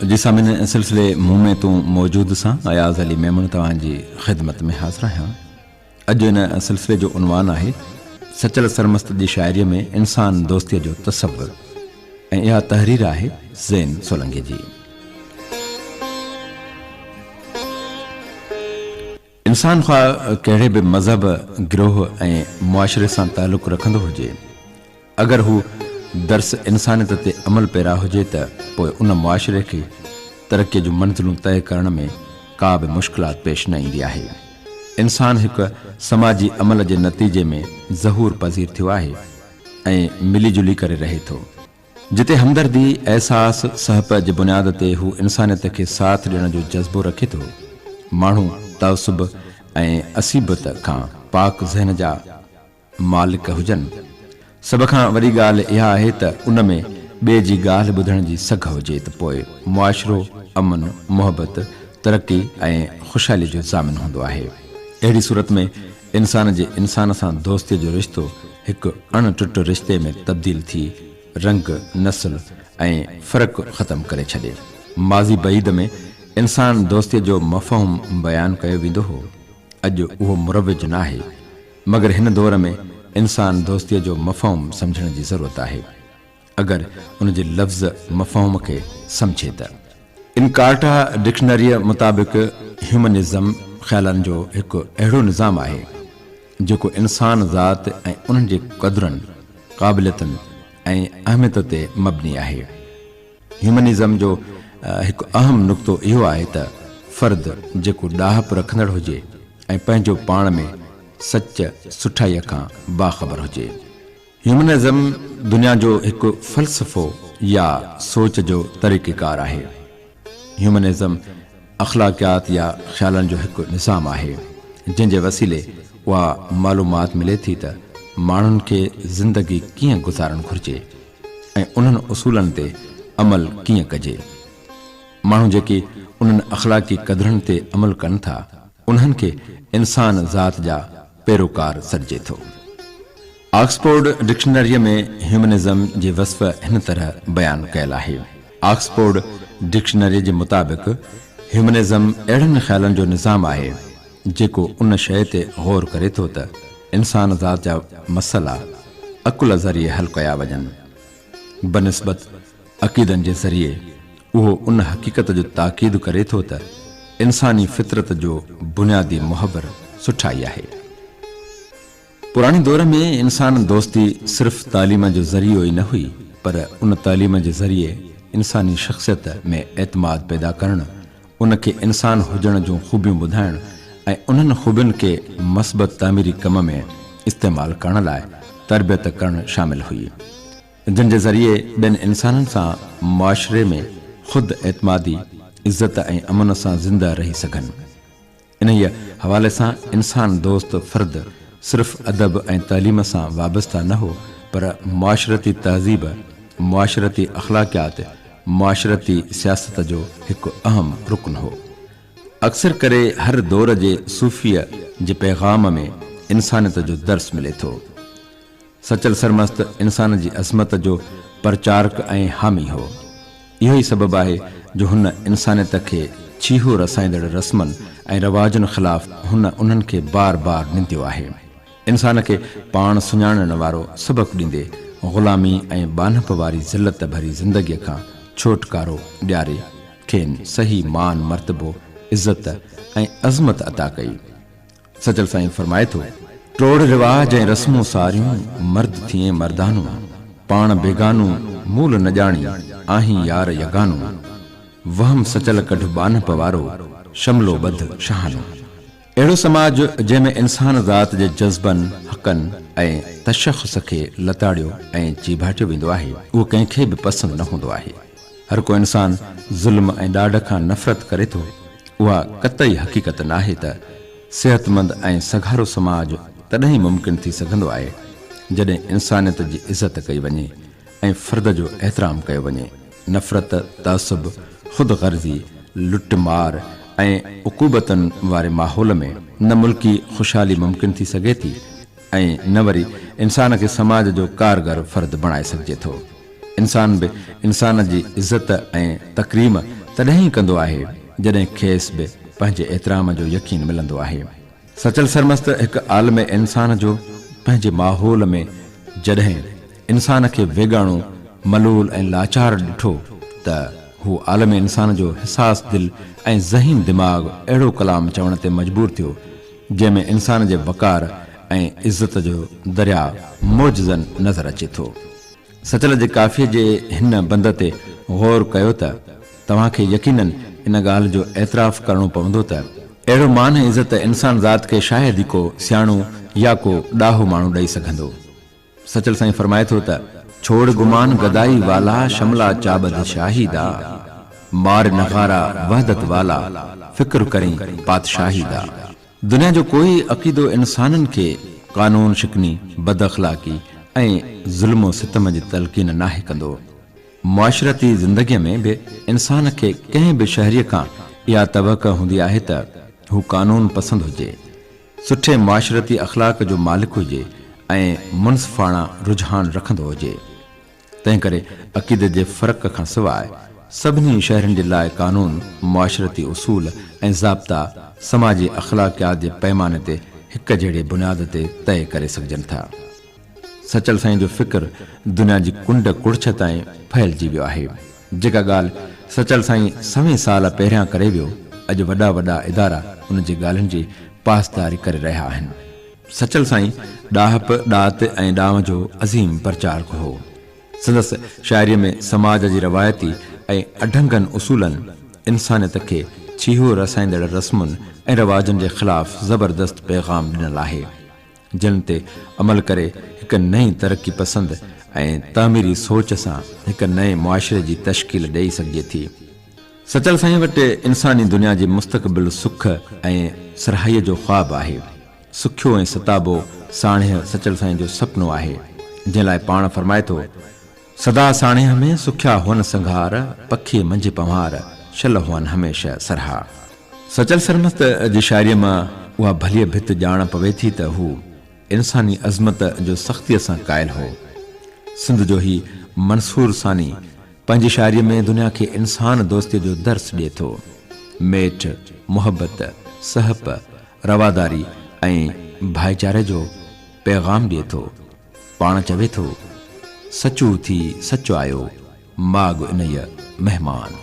جي سامعين سلسلي مون ۾ تون موجود سان اياز علي ميمڻ توهان جي خدمت ۾ حاضر آهيان. اڄ ان سلسلي جو عنوان آهي سچل سرمست جي شاعريء ۾ انسان دوستيء جو تصور ۽ اها تحرير آهي زين سولنگي جي. انسان خواه ڪهڙي به مذهب، گروهه ۽ معاشري سان تعلق رکندو هجي، اگر هو درس انسانيت تي عمل پيرا هجي ته پوء ان معاشري کي ترقيء جون منزلون طئي ڪرڻ ۾ ڪا به مشڪلات پيش نه ايندي آهي. انسان هڪ سماجي عمل جي نتيجي ۾ ظهور پذير ٿيو آهي ۽ ملي جلي ڪري رهي ٿو. جتي همدردي، احساس، سهپ جي بنياد تي هو انسانيت کي ساٿ ڏيڻ جو جذبو رکي ٿو. ماڻهو تعصب ۽ عصيبت کان پاڪ ذهن جا مالڪ هجن. سڀ کان وڏي ڳالهه اها آهي ته ان ۾ ٻئي جي ڳالهه ٻڌڻ جي سگهه هجي ته پوء معاشرو امن، محبت، ترقي ۽ خوشحالي جو ضامن هوندو آهي. اهڙي صورت ۾ انسان جي انسان سان دوستيء جو رشتو هڪ اڻ ٽٽ رشتي ۾ تبديل ٿي رنگ، نسل ۽ فرق ختم ڪري ڇڏي. ماضي بعيد ۾ انسان دوستيء جو مفهوم بيان ڪيو ويندو هو. اڄ اهو مروج ناهي. مگر هن دور ۾ انسان دوستيء جو مفهوم سمجهڻ جي ضرورت آهي. اگر ان جي لفظ مفهوم کي سمجهي ته. انڪارٽا ڊڪشنريء مطابق هيومنزم خيالن جو هڪ اهڙو نظام آهي، جيڪو انسان ذات ۽ انهن جي قدرن، قابليتن ۽ اهميت تي مبني آهي. هيومنزم جو هڪ اهم نقطو اهو آهي ته فرد جيڪو ڏاهپ رکندڙ هجي ۽ پنهنجو پاڻ ۾ سچ سٺائيء کان باخبر هجي. هيومنزم دنيا جو هڪ فلسفو يا سوچ جو طريقيڪار آهي. هيومنزم اخلاقيات يا خيالن جو هڪ نظام آهي، جنهن جي وسيلي اها معلومات ملي ٿي ته ماڻهن کي زندگي ڪيئن گذارڻ گهرجي ۽ انهن اصولن تي عمل ڪيئن ڪجي. ماڻهو جيڪي انهن اخلاقي قدرن تي عمل ڪن ٿا، انهن کي انسان ذات جا پيروڪار سڏجي ٿو. آڪسفورڊ ڊڪشنريء ۾ هيومنزم جي وصف هن طرح بيان ڪيل آهي. آڪسفورڊ ڊڪشنريء جي مطابق هيومنزم اهڙن خيالن جو نظام آهي، جيڪو ان شيء تي غور ڪري ٿو ته انسان ذات جا مسئلا عقل ذريعي حل ڪيا وڃن، بنسبت عقيدن جي ذريعي. اهو ان حقيقت جو تاڪيد ڪري ٿو ته انساني فطرت جو بنيادي محور سٺائي آهي. پراڻي دور ۾ انسان دوستي صرف تعليم جو ذريعو ئي نه هئي پر ان تعليم جي ذريعي انساني شخصيت ۾ اعتماد پيدا ڪرڻ، ان کي انسان هجڻ جون خوبيون ٻڌائڻ ۽ انهن خوبين کي مثبت تعميري ڪم ۾ استعمال ڪرڻ لاء تربيت ڪرڻ شامل هئي. جن جي ذريعي ٻين انسانن سان معاشري ۾ خود اعتمادي، عزت ۽ امن سان زنده رهي سگهن. انهيء حوالي سان انسان دوست فرد صرف ادب ۽ تعليم سان وابسته نه هو پر معاشرتي تهذيب، معاشرتي اخلاقيات، معاشرتي سياست جو هڪ اهم رڪن هو. اڪثر ڪري هر دور جي صوفيء جي پيغام ۾ انسانيت جو درس ملي ٿو. سچل سرمست انسان جي عظمت جو پرچارڪ ۽ حامي هو. اهو ئي سبب آهي جو هن انسانيت کي ڇيهو رسائيندڙ رسمن ۽ رواجن خلاف هن انهن کي بار بار ننديو آهي. انسان کي پاڻ سڃاڻڻ وارو سبق ڏيندي غلامي ۽ ٻانهپ واري ذلت ڀري زندگيء کان ڇوٽڪارو ڏياري کين صحيح مان مرتبو، عزت ۽ عظمت عطا ڪئي. سچل سائين فرمائي ٿو. ٽوڙ رواج ۽ رسمون ساريون، مرد ٿئين مردانو، پاڻ بيگانو، مول نه ڄاڻي، آهين يار يگانو، وهم سچل ڪڍ ٻانهپ وارو، شملو ٻڌ شاهانو. اهڙو سماج جنهن ۾ انسان ذات جي جذبن، حقن ۽ تشخص کي لتاڙيو ۽ چيڀاٽيو ويندو آهي، اهو ڪنهن کي به پسند نه هوندو آهي. هر ڪو انسان ظلم ۽ ڏاڍ کان نفرت ڪري ٿو. اها قطعي حقيقت ناهي ته صحتمند ۽ سگهارو سماج تڏهن ئي ممڪن ٿي سگهندو آهي، جڏهن انسانيت جي عزت ڪئي وڃي ۽ فرد جو احترام ڪيو وڃي. نفرت، تعصب، خود غرضي، لٽ مار ۽ عقوبتن واري ماحول ۾ نه ملڪي خوشحالي ممڪن ٿي سگهي ٿي ۽ نه وري انسان کي سماج جو ڪارگر فرد بڻائي سگهجي ٿو. انسان به انسان جي عزت ۽ تڪريم تڏهن ئي ڪندو آهي، جڏهن کيس به پنهنجي احترام جو يقين ملندو آهي. سچل سرمست هڪ عالم انسان جو پنهنجي ماحول ۾ جڏهن انسان کي ويڳاڻو، ملول ۽ لاچار ڏٺو ته هو عالم انسان جو حساس دل ۽ ذهين دماغ اهڙو ڪلام چوڻ تي مجبور ٿيو، جنهن ۾ انسان جي وقار ۽ عزت جو درياء معجزن نظر اچي ٿو. سچل جي ڪافيء جي هن بند تي غور ڪيو ته توهان کي يقيناً ان ڳالهه جو اعتراف ڪرڻو پوندو ته اهڙو مان ۽ عزت انسان ذات کي شايد ئي ڪو سياڻو يا ڪو ڏاهو ماڻهو ڏئي سگهندو. سچل سائين فرمائي ٿو ته. ڇوڙ گمان گدائي والا شملا چابد شاهي دا، مار نغارا وحدت والا فڪر ڪرين پاتشاهي دا. دنيا جو ڪوئي عقيدو انسانن کي قانون شڪني، بد اخلاقي ۽ ظلم و ستم جي تلقين ناهي ڪندو. معاشرتي زندگيء ۾ به انسان کي ڪنهن به شهريء کان اها توقع هوندي آهي ته هو قانون پسند هجي، سٺي معاشرتي اخلاق جو مالڪ هجي ۽ منصفاڻا رجحان رکندو هجي. تنهنڪري عقيدي جي فرق کان سواء سڀني شهرين جي لاء قانون، معاشرتي اصول ۽ ضابطا سماجي اخلاقيات جي پئماني تي هڪ جهڙي بنياد تي طئي ڪري سگهجن ٿا. سچل سائين جو فڪر دنيا جي ڪنڊ ڪڙڇ تائين ڦهلجي ويو آهي. جيڪا ڳالهه سچل سائين سوين سال پهريان ڪري ويو، اڄ وڏا وڏا ادارا ان جي ڳالهين جي پاسداري ڪري رهيا آهن. سچل سائين ڏاهپ، ڏات ۽ ڏانء جو عظيم پرچارڪ هو. سندس شاعريء ۾ سماج جي روايتي ۽ اڍنگن اصولن، انسانيت کي ڇيهو رسائيندڙ رسمن ۽ رواجن جي خلاف زبردست پيغام ڏنل آهي، جن تي عمل ڪري هڪ نئين ترقي پسند ۽ تعميري سوچ سان هڪ نئين معاشري جي تشڪيل ڏئي سگهجي ٿي. سچل سائين وٽ انساني دنيا جي مستقبل سک ۽ سرهائيء جو خواب آهي. سکيو ۽ ستابو ساڻيهه سچل سائين جو سپنو آهي، جنهن لاء پاڻ فرمائي ٿو، سدا ساڻيهه ۾ سکيا هئن سنگهار، پکي منجهه پنهوار، شل هئن هميشه سرها. سچل سرمست جي شاعريء مان اها ڀليء ڀت ڄاڻ پوي ٿي ته هو انساني عظمت جو سختيء سان قائل هو. سنڌ جو هي منصور ثاني پنهنجي شاعريء ۾ دنيا کي انسان دوستيء جو درس ڏئي ٿو. ميٺ، محبت، سهپ، رواداري ۽ ڀائيچاري جو پيغام ڏئي ٿو. پاڻ چوي ٿو، سچو ٿي سچ آيو، ماڳ انهيء مهمان.